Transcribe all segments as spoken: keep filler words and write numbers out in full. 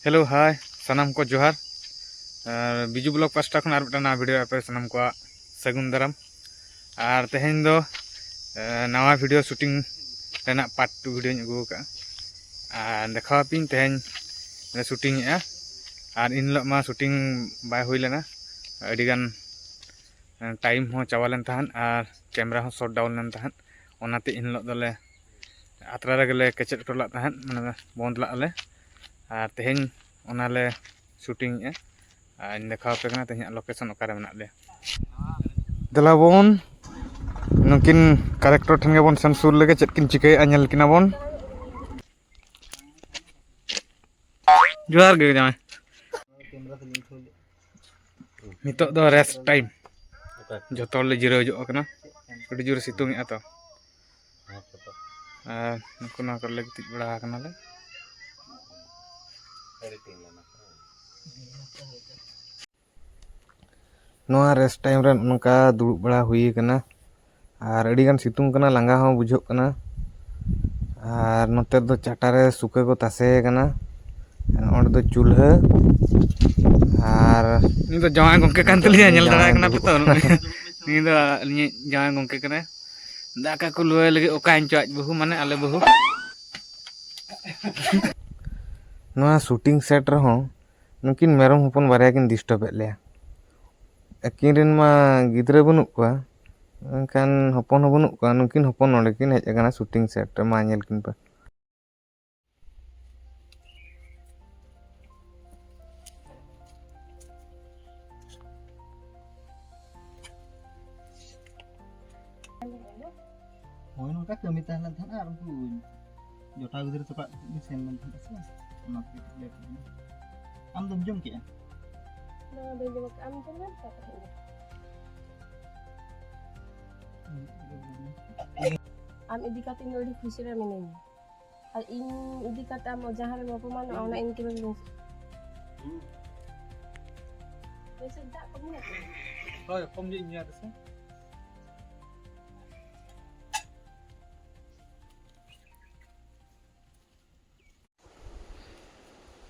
Hello, hi, ᱥᱟᱱᱟᱢ ᱠᱚ ᱡᱚᱦᱟᱨ᱾ ᱟᱨ ᱵᱤᱡᱩ ᱵᱞᱚᱜ ᱯᱟᱥᱴᱟ ᱠᱷᱚᱱ ᱟᱨ ᱢᱤᱫᱴᱟᱝ ᱱᱟᱣᱟ ᱵᱷᱤᱰᱤᱭᱳ ᱟᱯᱮ ᱥᱟᱱᱟᱢ ᱠᱚᱣᱟᱜ ᱥᱟᱹᱜᱩᱱ ᱫᱟᱨᱟᱢ᱾ ᱟᱨ ᱛᱮᱦᱮᱧ ᱫᱚ, ᱮ, ᱱᱟᱣᱟ ᱵᱷᱤᱰᱤᱭᱳ ᱥᱩᱴᱤᱝ ᱨᱮᱱᱟᱜ ᱯᱟᱨᱴ ᱴᱩ ᱵᱷᱤᱰᱤᱭᱳᱧ ᱟᱹᱜᱩ ᱟᱠᱟᱫᱼᱟ᱾ ᱟᱨ ᱫᱮᱠᱷᱟᱣ ᱟᱯᱮᱧ ᱛᱮᱦᱮᱧ ᱞᱮ ᱥᱩᱴᱤᱝ ᱮᱫᱼᱟ᱾ ᱟᱨ ᱤᱱ ᱦᱤᱞᱳᱜ ᱢᱟ ᱥᱩᱴᱤᱝ ᱵᱟᱭ ᱦᱩᱭ ᱞᱮᱱᱟ, ᱟᱹᱰᱤᱜᱟᱱ ᱴᱟᱭᱤᱢ ᱦᱚᱸ ᱪᱟᱵᱟ ᱞᱮᱱ ᱛᱟᱦᱮᱸᱫ ᱟᱨ ᱠᱮᱢᱮᱨᱟ ᱦᱚᱸ ᱥᱚᱴ ᱰᱟᱣᱩᱱ ᱞᱮᱱ ᱛᱟᱦᱮᱸᱫ᱾ ᱚᱱᱟᱛᱮ ᱤᱱ ᱦᱤᱞᱳᱜ ᱫᱚᱞᱮ ᱟᱛᱨᱟ ᱨᱮᱜᱮ ᱞᱮ ᱠᱮᱪᱮᱫ ᱦᱚᱴᱚ ᱞᱮᱫ ᱛᱟᱦᱮᱸᱫ, ᱢᱟᱱᱮ ᱵᱚᱱᱫᱽ ᱞᱟᱜᱼᱟ ᱞᱮ᱾ ᱟᱨ ᱛᱮᱦᱮᱧ ᱚᱱᱟᱞᱮ ᱥᱩᱴᱤᱝ ᱮᱫᱼᱟ᱾ ᱟᱨ ᱤᱧ ᱫᱮᱠᱷᱟᱣ ᱟᱯᱮ ᱠᱟᱱᱟ ᱛᱮᱦᱮᱧᱟᱜ ᱞᱳᱠᱮᱥᱚᱱ ᱚᱠᱟᱨᱮ ᱢᱮᱱᱟᱜ ᱞᱮᱭᱟ᱾ ᱫᱮᱞᱟ ᱵᱚᱱ ᱱᱩᱠᱤᱱ ᱠᱟᱨᱮᱠᱴᱚᱨ ᱴᱷᱮᱱ ᱜᱮᱵᱚᱱ ᱥᱮᱱ ᱥᱩᱨ ᱞᱮᱜᱮ, ᱪᱮᱫ ᱠᱤᱱ ᱪᱤᱠᱟᱹᱭᱮᱫᱼᱟ ᱧᱮᱞ ᱠᱤᱱᱟ ᱵᱚᱱ᱾ ᱡᱚᱦᱟᱨ ᱜᱮ ᱡᱟᱶᱟᱭ᱾ ᱱᱤᱛᱚᱜ ᱫᱚ ᱨᱮᱥᱴ ᱴᱟᱭᱤᱢ, ᱡᱚᱛᱚ ᱦᱚᱲ ᱞᱮ ᱡᱤᱨᱟᱹᱣ ᱧᱚᱜ ᱟᱠᱟᱱᱟ᱾ ᱟᱹᱰᱤ ᱡᱳᱨ ᱥᱤᱛᱩᱝ ᱮᱜᱼᱟ ᱛᱚ᱾ ᱟᱨ ᱱᱩᱠᱩ ᱱᱚᱣᱟ ᱠᱚᱨᱮ ᱞᱮ ᱜᱤᱛᱤᱡ ᱵᱟᱲᱟ ᱟᱠᱟᱱᱟᱞᱮ᱾ ᱱᱚᱣᱟ ᱨᱮᱥᱴ ᱴᱟᱭᱤᱢ ᱨᱮ ᱱᱚᱝᱠᱟ ᱫᱩᱲᱩᱵ ᱵᱟᱲᱟ ᱦᱩᱭ ᱟᱠᱟᱱᱟ᱾ ᱟᱨ ᱟᱹᱰᱤᱜᱟᱱ ᱥᱤᱛᱩᱝ ᱠᱟᱱᱟ, ᱞᱟᱸᱜᱟ ᱦᱚᱸ ᱵᱩᱡᱷᱟᱹᱜ ᱠᱟᱱᱟ᱾ ᱟᱨ ᱱᱚᱛᱮ ᱫᱚ ᱪᱟᱴᱟ ᱨᱮ ᱥᱩᱠᱟᱹ ᱠᱚ ᱛᱟᱥᱮ ᱟᱠᱟᱱᱟ᱾ ᱱᱚᱸᱰᱮ ᱫᱚ ᱪᱩᱞᱦᱟᱹ᱾ ᱟᱨ ᱩᱱᱤ ᱫᱚ ᱡᱟᱶᱟᱭ ᱜᱚᱢᱠᱮ ᱠᱟᱱ ᱛᱟᱞᱤᱧᱟ, ᱧᱮᱞ ᱫᱟᱲᱮᱭᱟᱭ ᱠᱟᱱᱟ ᱯᱮ ᱛᱚ? ᱩᱱᱤ ᱫᱚ ᱟᱹᱞᱤᱧᱤᱡ ᱡᱟᱶᱟᱭ ᱜᱚᱢᱠᱮ ᱠᱟᱱᱟᱭ᱾ ᱫᱟᱠᱟ ᱠᱚ ᱞᱩᱣᱟᱹᱭ ᱞᱟᱹᱜᱤᱫ ᱚᱠᱟᱭᱮᱱ ᱪᱚ ᱟᱡ ᱵᱟᱹᱦᱩ, ᱢᱟᱱᱮ ᱟᱞᱮ ᱵᱟᱹᱦᱩ᱾ ᱱᱚᱣᱟ ᱥᱩᱴᱤᱝ ᱥᱮᱴ ᱨᱮᱦᱚᱸ ᱱᱩᱠᱤᱱ ᱢᱮᱨᱚᱢ ᱦᱚᱯᱚᱱ ᱵᱟᱨᱭᱟ ᱠᱤᱱ ᱰᱤᱥᱴᱟᱵᱮᱫ ᱞᱮᱭᱟ᱾ ᱟᱹᱠᱤᱱ ᱨᱮᱱ ᱢᱟ ᱜᱤᱫᱽᱨᱟᱹ ᱵᱟᱹᱱᱩᱜ ᱠᱚᱣᱟ, ᱢᱮᱱᱠᱷᱟᱱ ᱦᱚᱯᱚᱱ ᱦᱚᱸ ᱵᱟᱹᱱᱩᱜ ᱠᱚᱣᱟ᱾ ᱱᱩᱠᱤᱱ ᱦᱚᱯᱚᱱ ᱱᱚᱰᱮ ᱠᱤᱱ ᱦᱮᱡ ᱟᱠᱟᱱᱟ ᱥᱩᱴᱤᱝ ᱥᱮᱴ ᱨᱮ, ᱢᱟ ᱧᱮᱞ ᱠᱤᱱ ᱯᱮ᱾ ᱦᱳᱭ, ᱱᱚᱝᱠᱟ ᱠᱟᱹᱢᱤ ᱛᱟᱦᱮᱸ ᱞᱮᱱ ᱛᱟᱦᱮᱸᱱᱟ ᱟᱨ ᱩᱱᱠᱩ ᱡᱚᱴᱟᱣ ᱜᱤᱫᱽᱨᱟᱹ ᱛᱟᱠᱚ ᱚᱲᱟᱜ ᱞᱤᱧ ᱥᱮᱱ ᱞᱮᱱ ᱛᱟᱦᱮᱸᱱᱟ ᱥᱮ, ᱚᱱᱟ ᱛᱮᱜᱮ ᱠᱟᱹᱴᱤᱡ ᱞᱮᱴ ᱮᱱᱟ᱾ ᱟᱢ ᱫᱚᱢ ᱡᱚᱢ ᱠᱮᱜᱼᱟ? ᱵᱟᱝ, ᱵᱟᱹᱧ ᱡᱚᱢ ᱠᱟᱜᱼᱟ᱾ ᱟᱢ ᱡᱚᱢ ᱧᱟᱢ ᱠᱮᱫᱟ ᱛᱟᱦᱮᱸᱫ ᱫᱚ? ᱟᱢ ᱤᱫᱤ ᱠᱟᱛᱮ ᱤᱧ ᱫᱚ ᱟᱹᱰᱤ ᱠᱷᱩᱥᱤ ᱨᱮ ᱢᱤᱱᱟᱹᱧᱟ, ᱟᱨ ᱤᱧ ᱤᱫᱤ ᱠᱟᱛᱮ ᱟᱢ ᱡᱟᱦᱟᱸ ᱨᱮᱢ ᱚᱯᱚᱢᱟᱱᱚᱜᱼᱟ, ᱚᱱᱟ ᱤᱧ ᱛᱮᱜᱮᱢ ᱵᱩᱡᱽ᱾ ᱵᱮᱥ ᱫᱟᱜ ᱠᱚ ᱧᱩᱭᱟ? ᱦᱳᱭ, ᱠᱚᱢ ᱧᱚᱜ ᱤᱧ ᱧᱩᱭᱟ ᱥᱮ᱾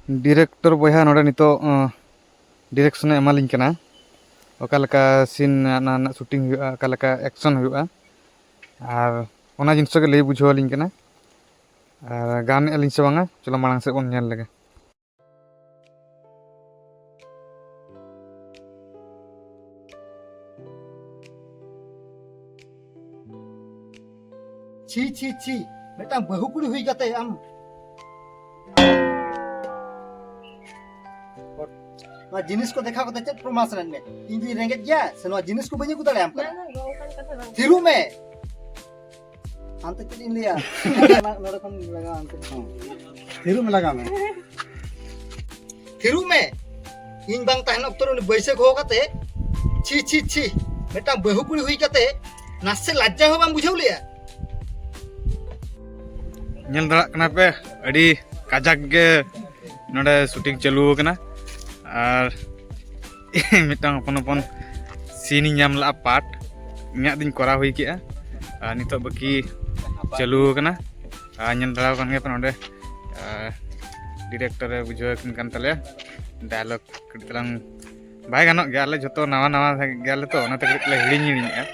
ᱰᱤᱨᱮᱠᱴᱚᱨ ᱵᱚᱭᱦᱟ ᱱᱚᱰᱮ ᱱᱤᱛᱚᱜ, ᱟᱸ, ᱰᱤᱨᱮᱠᱥᱚᱱᱮ ᱮᱢᱟᱞᱤᱧ ᱠᱟᱱᱟ, ᱚᱠᱟ ᱞᱮᱠᱟ ᱥᱤᱱ ᱚᱱᱟ ᱨᱮᱱᱟᱜ ᱥᱩᱴᱤᱝ ᱦᱩᱭᱩᱜᱼᱟ, ᱚᱠᱟ ᱞᱮᱠᱟ ᱮᱠᱥᱚᱱ ᱦᱩᱭᱩᱜᱼᱟ, ᱟᱨ ᱚᱱᱟ ᱡᱤᱱᱤᱥ ᱜᱮ ᱞᱟᱹᱭ ᱵᱩᱡᱷᱟᱹᱣ ᱟᱹᱞᱤᱧ ᱠᱟᱱᱟ᱾ ᱟᱨ ᱜᱟᱱᱮᱫᱼᱟ ᱞᱤᱧ ᱥᱮ ᱵᱟᱝᱟ, ᱪᱚᱞᱚ ᱢᱟᱲᱟᱝ ᱥᱮᱫ ᱵᱚᱱ ᱧᱮᱞ ᱞᱮᱜᱮ᱾ ᱪᱷᱤ, ᱪᱷᱤ, ᱪᱷᱤ, ᱢᱤᱫᱴᱟᱝ ᱵᱟᱹᱦᱩ ᱠᱩᱲᱤ ᱦᱩᱭ ᱠᱟᱛᱮ ᱟᱢ ᱱᱚᱣᱟ ᱡᱤᱱᱤᱥ ᱠᱚ ᱫᱮᱠᱷᱟᱣ ᱠᱟᱛᱮ ᱪᱮᱫ ᱯᱨᱚᱢᱟᱥ ᱨᱮᱱ ᱢᱮ? ᱤᱧ ᱫᱩᱧ ᱨᱮᱸᱜᱮᱡ ᱜᱮᱭᱟ ᱥᱮ ᱱᱚᱣᱟ ᱡᱤᱱᱤᱥ ᱠᱚ ᱵᱟᱹᱧ ᱟᱹᱜᱩ ᱫᱟᱲᱮᱭᱟᱢ ᱠᱟᱱᱟ? ᱵᱟᱝ, ᱵᱟᱝ, ᱚᱱᱠᱟᱱ ᱠᱟᱛᱷᱟ ᱵᱟᱝ᱾ ᱛᱷᱤᱨᱩᱜ ᱢᱮ᱾ ᱦᱟᱱᱛᱮ ᱪᱮᱫ ᱤᱧ ᱞᱟᱹᱭᱟ? ᱱᱚᱰᱮ ᱠᱷᱚᱱ ᱞᱟᱜᱟᱣ ᱦᱟᱱᱛᱮ᱾ ᱦᱚᱸ᱾ ᱛᱷᱤᱨᱩᱜ ᱢᱮ, ᱞᱟᱜᱟᱣ ᱢᱮ᱾ ᱛᱷᱤᱨᱩᱜ ᱢᱮ᱾ ᱤᱧ ᱵᱟᱝ ᱛᱟᱦᱮᱱ ᱚᱠᱛᱚ ᱨᱮ ᱩᱱᱤ ᱵᱟᱹᱭᱥᱟᱹᱠᱷ ᱦᱚᱦᱚ ᱠᱟᱛᱮ, ᱪᱷᱤ, ᱪᱷᱤ, ᱪᱷᱤ, ᱢᱤᱫᱴᱟᱝ ᱵᱟᱹᱦᱩ ᱠᱩᱲᱤ ᱦᱩᱭ ᱠᱟᱛᱮ ᱱᱟᱥᱮ ᱞᱟᱡᱡᱟ ᱦᱚᱸ ᱵᱟᱢ ᱵᱩᱡᱷᱟᱹᱣ ᱞᱮᱭᱟ? ᱧᱮᱞ ᱫᱟᱲᱮᱭᱟᱜ ᱠᱟᱱᱟ ᱯᱮ, ᱟᱹᱰᱤ ᱠᱟᱡᱟᱠ ᱜᱮ ᱱᱚᱰᱮ ᱥᱩᱴᱤᱝ ᱪᱟᱹᱞᱩ ᱟᱠᱟᱱᱟ᱾ ᱟᱨ ᱢᱤᱫᱴᱟᱝ ᱦᱚᱯᱚᱱ ᱦᱚᱯᱚᱱ ᱥᱤᱱ ᱤᱧ ᱧᱟᱢ ᱞᱮᱫᱼᱟ, ᱯᱟᱨᱴ ᱤᱧᱟᱹᱜ ᱫᱚᱧ ᱠᱚᱨᱟᱣ ᱦᱩᱭ ᱠᱮᱜᱼᱟ᱾ ᱟᱨ ᱱᱤᱛᱚᱜ ᱵᱟᱹᱠᱤ ᱪᱟᱹᱞᱩ ᱟᱠᱟᱱᱟ᱾ ᱟᱨ ᱧᱮᱞ ᱫᱟᱲᱮᱭᱟᱜ ᱠᱟᱱ ᱜᱮᱭᱟ ᱯᱮ ᱱᱚᱰᱮ, ᱟᱨ ᱰᱤᱨᱮᱠᱴᱚᱨᱮ ᱵᱩᱡᱷᱟᱹᱣ ᱟᱹᱠᱤᱱ ᱠᱟᱱ ᱛᱟᱞᱮᱭᱟ, ᱰᱟᱭᱞᱚᱜᱽ ᱠᱟᱹᱴᱤᱡ ᱛᱟᱞᱟᱝ ᱵᱟᱭ ᱜᱟᱱᱚᱜ ᱜᱮᱭᱟ, ᱟᱞᱮ ᱡᱷᱚᱛᱚ ᱱᱟᱣᱟ ᱱᱟᱣᱟ ᱜᱮᱭᱟᱞᱮ ᱛᱚ, ᱚᱱᱟᱛᱮ ᱠᱟᱹᱴᱤᱡ ᱞᱮ ᱦᱤᱲᱤᱧ ᱦᱤᱲᱤᱧᱮᱜᱼᱟ᱾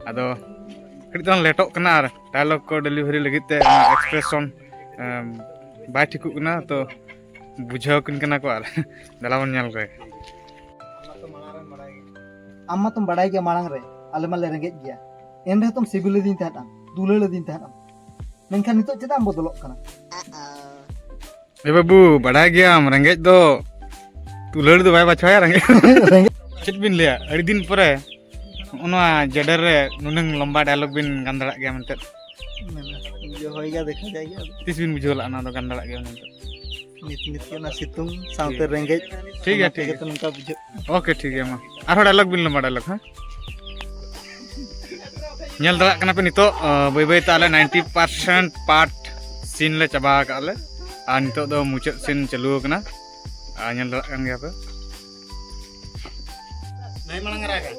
ᱟᱫᱚ ᱠᱟᱹᱴᱤᱡ ᱛᱟᱞᱟᱝ ᱞᱮᱴᱚᱜ ᱠᱟᱱᱟ, ᱟᱨ ᱰᱟᱭᱞᱚᱜᱽ ᱠᱚ ᱰᱮᱞᱤᱵᱷᱟᱨᱤ ᱞᱟᱹᱜᱤᱫ ᱛᱮ ᱮᱠᱥᱯᱨᱮᱥᱚᱱ ᱵᱟᱭ ᱴᱷᱤᱠᱚᱜ ᱠᱟᱱᱟ, ᱛᱚ ᱵᱩᱡᱷᱟᱹᱣ ᱟᱹᱠᱤᱱ ᱠᱟᱱᱟ ᱠᱚ᱾ ᱟᱨ ᱫᱮᱞᱟ ᱵᱚᱱ ᱧᱮᱞ ᱠᱚᱣᱟ᱾ ᱟᱢ ᱢᱟᱛᱚᱢ ᱵᱟᱲᱟᱭ ᱜᱮᱭᱟ ᱢᱟᱲᱟᱝ ᱨᱮ ᱟᱞᱮ ᱢᱟᱞᱮ ᱨᱮᱸᱜᱮᱡ ᱜᱮᱭᱟ, ᱮᱱ ᱨᱮᱦᱚᱸ ᱛᱚᱢ ᱥᱤᱵᱤᱞ ᱞᱤᱫᱤᱧ ᱛᱟᱦᱮᱸᱫ, ᱟᱢ ᱫᱩᱞᱟᱹᱲ ᱞᱤᱫᱤᱧ ᱛᱟᱦᱮᱸᱫ ᱟᱢ, ᱢᱮᱱᱠᱷᱟᱱ ᱱᱤᱛᱚᱜ ᱪᱮᱫᱟᱜ ᱮᱢ ᱵᱚᱫᱚᱞᱚᱜ ᱠᱟᱱᱟ? ᱮ ᱵᱟᱹᱵᱩ, ᱵᱟᱲᱟᱭ ᱜᱮᱭᱟᱢ, ᱨᱮᱸᱜᱮᱡ ᱫᱚ ᱫᱩᱞᱟᱹᱲ ᱫᱚ ᱵᱟᱭ ᱵᱟᱪᱷᱟᱣᱟ, ᱨᱮᱸᱜᱮᱡ᱾ ᱪᱮᱫ ᱵᱤᱱ ᱞᱟᱹᱭᱟ, ᱟᱹᱰᱤ ᱫᱤᱱ ᱯᱚᱨᱮ ᱱᱚᱜᱼᱚ ᱱᱚᱣᱟ ᱡᱮᱰᱮᱨ ᱨᱮ ᱱᱩᱱᱟᱹᱝ ᱞᱚᱢᱵᱟ ᱰᱟᱭᱞᱚᱜᱽ ᱵᱤᱱ ᱜᱟᱱ ᱫᱟᱲᱮᱭᱟᱜ ᱜᱮᱭᱟ ᱢᱮᱱᱛᱮ᱾ ᱢᱮᱱᱟ, ᱵᱩᱡᱷᱟᱹᱣ ᱦᱩᱭ ᱜᱮᱭᱟ, ᱫᱮᱠᱷᱟ ᱡᱟᱭᱜᱟ ᱟᱫᱚ᱾ ᱛᱤᱥ ᱵᱤᱱ ᱵᱩᱡᱷᱟᱹᱣ ᱞᱮᱫᱼᱟ ᱱᱚᱣᱟ ᱫᱚ ᱜᱟᱱ ᱫᱟᱲᱮᱭᱟᱜ ᱜᱮᱭᱟ ᱢᱮᱱᱛᱮ? ᱱᱤᱛ ᱱᱤᱛ ᱜᱮ ᱚᱱᱟ ᱥᱤᱛᱩᱝ ᱥᱟᱶᱛᱮ ᱴᱷᱤᱠ᱾ ᱨᱮᱸᱜᱮᱡ, ᱴᱷᱤᱠ ᱜᱮᱭᱟ, ᱚᱱᱟ ᱴᱷᱤᱠ ᱛᱮᱜᱮ ᱜᱮᱭᱟ᱾ ᱛᱚ ᱱᱚᱝᱠᱟ ᱵᱩᱡᱷᱟᱹᱜ ᱠᱟᱱᱟ᱾ ᱳᱠᱮ, ᱴᱷᱤᱠ ᱜᱮᱭᱟ, ᱢᱟ ᱟᱨᱦᱚᱸ ᱰᱟᱭᱞᱚᱜᱽ ᱵᱤᱱ ᱞᱚᱢᱵᱟ ᱰᱟᱭᱞᱚᱜᱽ, ᱦᱮᱸ? ᱧᱮᱞ ᱫᱟᱲᱮᱭᱟᱜ ᱠᱟᱱᱟ ᱯᱮ ᱱᱤᱛᱚᱜ, ᱟᱸ, ᱵᱟᱹᱭ ᱵᱟᱹᱭ ᱛᱮ ᱟᱞᱮ ᱱᱟᱭᱤᱱᱴᱤ ᱯᱟᱨᱥᱮᱱᱴ ᱯᱟᱨᱴ ᱥᱤᱱ ᱞᱮ ᱪᱟᱵᱟ ᱟᱠᱟᱫᱼᱟ ᱞᱮ᱾ ᱟᱨ ᱱᱤᱛᱚᱜ ᱫᱚ ᱢᱩᱪᱟᱹᱫ ᱥᱤᱱ ᱪᱟᱹᱞᱩ ᱟᱠᱟᱱᱟ᱾ ᱟᱨ ᱧᱮᱞ ᱫᱟᱲᱮᱭᱟᱜ ᱠᱟᱱ ᱜᱮᱭᱟ ᱯᱮ᱾ ᱱᱟᱭ ᱢᱟᱲᱟᱝ ᱨᱟᱜᱟ᱾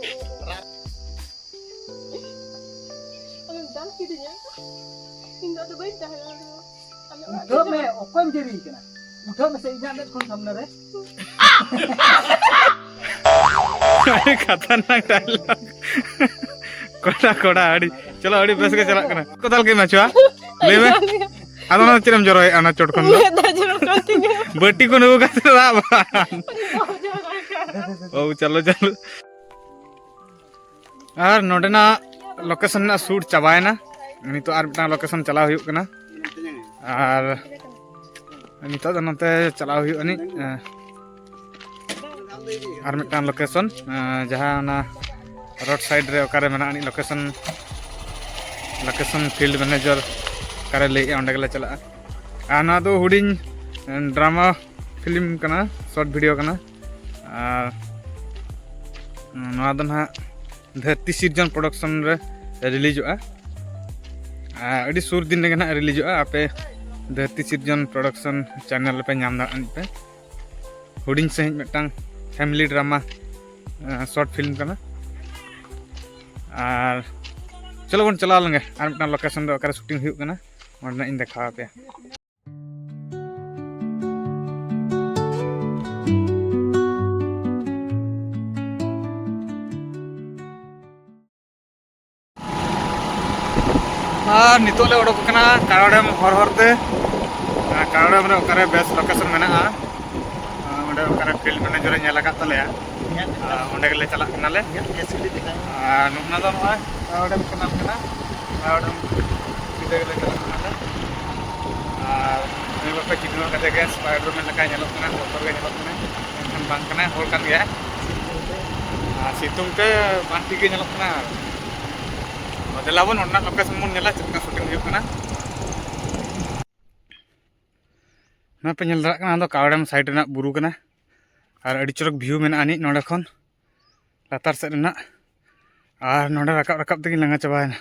ᱟᱢᱮᱢ ᱫᱟᱞ ᱠᱤᱫᱤᱧᱟ᱾ ᱤᱧ ᱫᱚ ᱟᱫᱚ ᱵᱟᱹᱧ ᱛᱟᱦᱮᱸ ᱫᱟᱲᱮᱭᱟᱜᱼᱟ᱾ ᱟᱞᱮ ᱚᱲᱟᱜ ᱩᱫᱷᱟᱹᱨ ᱢᱮ, ᱚᱠᱚᱭᱮᱢ ᱡᱟᱹᱨᱤ ᱠᱟᱱᱟ? ᱩᱴᱷᱟᱹᱣ ᱢᱮᱥᱮ ᱤᱧᱟᱹᱜ ᱢᱮᱫ ᱠᱷᱚᱱ ᱥᱟᱢᱱᱮ ᱨᱮ᱾ ᱟᱹᱰᱤ ᱠᱷᱟᱛᱟᱨᱱᱟᱠ ᱰᱟᱭᱞᱚᱜ᱾ ᱠᱚᱲᱟ, ᱠᱚᱲᱟ, ᱟᱹᱰᱤ, ᱪᱚᱞᱚ, ᱟᱹᱰᱤ ᱵᱮᱥ ᱜᱮ ᱪᱟᱞᱟᱜ ᱠᱟᱱᱟ᱾ ᱠᱚᱫᱟᱞ ᱜᱮ ᱢᱟᱪᱷᱩᱣᱟ, ᱞᱟᱹᱭ ᱢᱮ᱾ ᱟᱫᱚ ᱚᱱᱟ ᱪᱮᱫ ᱮᱢ ᱡᱚᱨᱚᱭᱮᱫᱼᱟ ᱚᱱᱟ ᱪᱚᱴ ᱠᱷᱚᱱ ᱫᱚ? ᱢᱮᱫ ᱫᱟᱜ ᱡᱚᱨᱚᱜ ᱠᱟᱱ ᱛᱤᱧᱟᱹ᱾ ᱵᱟᱹᱴᱤ ᱠᱚ ᱱᱩᱠᱩ ᱠᱟᱛᱮ ᱫᱟᱜ ᱵᱟᱝ᱾ ᱚ, ᱪᱟᱞᱚ, ᱪᱟᱞᱚ᱾ ᱟᱨ ᱱᱚᱰᱮᱱᱟᱜ ᱞᱳᱠᱮᱥᱚᱱ ᱨᱮᱱᱟᱜ ᱥᱩᱴ ᱪᱟᱵᱟᱭᱮᱱᱟ᱾ ᱱᱤᱛᱚᱜ ᱟᱨ ᱢᱤᱫᱴᱟᱝ ᱞᱳᱠᱮᱥᱚᱱ ᱪᱟᱞᱟᱣ ᱦᱩᱭᱩᱜ ᱠᱟᱱᱟ᱾ ᱟᱨ ᱱᱤᱛᱚᱜ ᱫᱚ ᱱᱚᱛᱮ ᱪᱟᱞᱟᱣ ᱦᱩᱭᱩᱜ ᱟᱹᱱᱤᱡ, ᱮᱸ, ᱟᱨ ᱢᱤᱫᱴᱟᱝ ᱞᱳᱠᱮᱥᱚᱱ, ᱮᱸ, ᱡᱟᱦᱟᱸ ᱚᱱᱟ ᱨᱳᱰ ᱥᱟᱭᱤᱰ ᱨᱮ ᱚᱠᱟᱨᱮ ᱢᱮᱱᱟᱜ ᱟᱹᱱᱤᱡ ᱞᱳᱠᱮᱥᱚᱱ, ᱞᱳᱠᱮᱥᱚᱱ ᱯᱷᱤᱞᱰ ᱢᱮᱱᱮᱡᱟᱨ ᱚᱠᱟᱨᱮ ᱞᱟᱹᱭᱮᱜᱼᱟ, ᱚᱸᱰᱮ ᱜᱮᱞᱮ ᱪᱟᱞᱟᱜᱼᱟ᱾ ᱟᱨ ᱱᱚᱣᱟ ᱫᱚ ᱦᱩᱰᱤᱧ, ᱮᱸ, ᱰᱨᱟᱢᱟ ᱯᱷᱤᱞᱢ ᱠᱟᱱᱟ, ᱥᱚᱨᱴ ᱵᱷᱤᱰᱤᱭᱳ ᱠᱟᱱᱟ᱾ ᱟᱨ ᱱᱚᱣᱟ ᱫᱚ ᱱᱟᱦᱟᱜ ᱫᱷᱟᱹᱨᱛᱤ ᱥᱤᱨᱡᱚᱱ ᱯᱨᱚᱰᱟᱠᱥᱚᱱ ᱨᱮ ᱨᱤᱞᱤᱡᱚᱜᱼᱟ᱾ ᱟᱨ ᱟᱹᱰᱤ ᱥᱩᱨ ᱫᱤᱱ ᱨᱮᱜᱮ ᱱᱟᱦᱟᱜ ᱨᱤᱞᱤᱡᱚᱜᱼᱟ᱾ ᱟᱯᱮ ᱫᱷᱟᱹᱨᱛᱤ ᱥᱤᱨᱡᱚᱱ ᱯᱨᱚᱰᱟᱠᱥᱚᱱ ᱪᱮᱱᱮᱞ ᱨᱮᱯᱮ ᱧᱟᱢ ᱫᱟᱲᱮᱭᱟᱜᱼᱟ ᱯᱮ᱾ ᱦᱩᱰᱤᱧ ᱥᱟᱺᱦᱤᱡ ᱢᱤᱫᱴᱟᱝ ᱯᱷᱮᱢᱤᱞᱤ ᱰᱨᱟᱢᱟ, ᱥᱚᱨᱴ ᱯᱷᱤᱞᱢ ᱠᱟᱱᱟ᱾ ᱟᱨ ᱪᱚᱞᱚ ᱵᱚᱱ ᱪᱟᱞᱟᱣ ᱞᱮᱱᱜᱮ ᱟᱨ ᱢᱤᱫᱴᱟᱝ ᱞᱳᱠᱮᱥᱚᱱ ᱨᱮ ᱚᱠᱟᱨᱮ ᱥᱩᱴᱤᱝ ᱦᱩᱭᱩᱜ ᱠᱟᱱᱟ, ᱚᱸᱰᱮᱱᱟᱜ ᱤᱧ ᱫᱮᱠᱷᱟᱣ ᱟᱯᱮᱭᱟ᱾ ᱟᱨ ᱱᱤᱛᱚᱜ ᱞᱮ ᱚᱰᱚᱠ ᱟᱠᱟᱱᱟ ᱠᱟᱲᱚ ᱰᱮᱢ ᱦᱚᱨ ᱦᱚᱨ ᱛᱮ᱾ ᱟᱨ ᱠᱟᱲᱚ ᱰᱮᱢ ᱨᱮ ᱚᱠᱟᱨᱮ ᱵᱮᱥ ᱞᱳᱠᱮᱥᱚᱱ ᱢᱮᱱᱟᱜᱼᱟ, ᱟᱨ ᱚᱸᱰᱮ ᱚᱠᱟᱨᱮ ᱯᱷᱤᱞᱰ ᱢᱮᱱᱮᱡᱟᱨ ᱮ ᱧᱮᱞ ᱟᱠᱟᱫ ᱛᱟᱞᱮᱭᱟ, ᱟᱨ ᱚᱸᱰᱮ ᱜᱮᱞᱮ ᱪᱟᱞᱟᱜ ᱠᱟᱱᱟᱞᱮ᱾ ᱟᱨ ᱱᱚᱜᱼᱚ ᱱᱟ ᱫᱚ ᱱᱚᱜᱼᱚᱭ ᱠᱟᱲᱚ ᱰᱮᱢ ᱠᱮᱱᱟᱞ ᱠᱟᱱᱟ᱾ ᱠᱟᱲᱚ ᱰᱮᱢ ᱥᱤᱫᱷᱟᱹ ᱜᱮᱞᱮ ᱪᱟᱞᱟᱜ ᱠᱟᱱᱟᱞᱮ᱾ ᱟᱨ ᱩᱱᱤ ᱵᱟᱯᱮ ᱪᱤᱱᱦᱟᱹᱣ ᱠᱟᱫᱮ ᱜᱮᱭᱟ, ᱥᱯᱟᱭᱰᱟᱨᱢᱮᱱ ᱞᱮᱠᱟᱭ ᱧᱮᱞᱚᱜ ᱠᱟᱱᱟ, ᱵᱚᱛᱚᱨ ᱜᱮ ᱧᱮᱞᱚᱜ ᱠᱟᱱᱟ, ᱢᱮᱱᱠᱷᱟᱱ ᱵᱟᱝ ᱠᱟᱱᱟᱭ, ᱦᱚᱲ ᱠᱟᱱ ᱜᱮᱭᱟᱭ᱾ ᱟᱨ ᱥᱤᱛᱩᱝ ᱛᱮ ᱵᱟᱝ ᱴᱷᱤᱠ ᱜᱮ ᱧᱮᱞᱚᱜ ᱠᱟᱱᱟ᱾ ᱟᱨ ᱫᱮᱞᱟ ᱵᱚᱱ ᱚᱸᱰᱮᱱᱟᱜ ᱞᱳᱠᱮᱥᱚᱱ ᱵᱚᱱ ᱧᱮᱞᱟ, ᱪᱮᱫ ᱞᱮᱠᱟ ᱥᱩᱴᱤᱝ ᱦᱩᱭᱩᱜ ᱠᱟᱱᱟ᱾ ᱱᱚᱣᱟ ᱯᱮ ᱧᱮᱞ ᱫᱟᱲᱮᱭᱟᱜ ᱠᱟᱱᱟ, ᱱᱚᱣᱟ ᱫᱚ ᱠᱟᱲᱚ ᱰᱮᱢ ᱥᱟᱭᱤᱰ ᱨᱮᱱᱟᱜ ᱵᱩᱨᱩ ᱠᱟᱱᱟ᱾ ᱟᱨ ᱟᱹᱰᱤ ᱪᱚᱨᱚᱠ ᱵᱷᱤᱭᱩ ᱢᱮᱱᱟᱜᱼᱟ ᱟᱹᱱᱤᱡ ᱱᱚᱸᱰᱮ ᱠᱷᱚᱱ, ᱞᱟᱛᱟᱨ ᱥᱮᱫ ᱨᱮᱱᱟᱜ᱾ ᱟᱨ ᱱᱚᱸᱰᱮ ᱨᱟᱠᱟᱵ ᱨᱟᱠᱟᱵ ᱛᱮᱜᱮᱧ ᱞᱟᱸᱜᱟ ᱪᱟᱵᱟᱭᱮᱱᱟ᱾